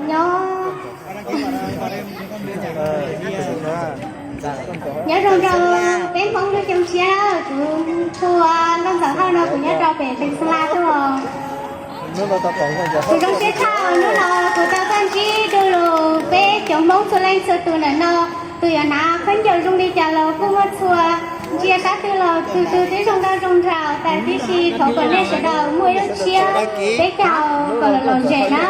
Nyob, nyob zoo rau peb Hmoob lub xyoo tshiab, kuv hu ua Nkauj Ntxawm Hawj no, kuv nyob rau pem Pheej Xeeb Laj tuaj. Kuv zoo siab tshaj hnub no kuv tau tuaj ntsib du lug peb cov Hmoob txhua leej txhua tus ntawm no, tus yuav hnav khaub ncaws zoo li cas los kuj muaj txhua, ntsia sab twg los tus tus twb zoo nkauj zoo nraug tas tib si. Thov kom nej sawv daws muaj ib lub tshiab peb caug kom lom lom zem na.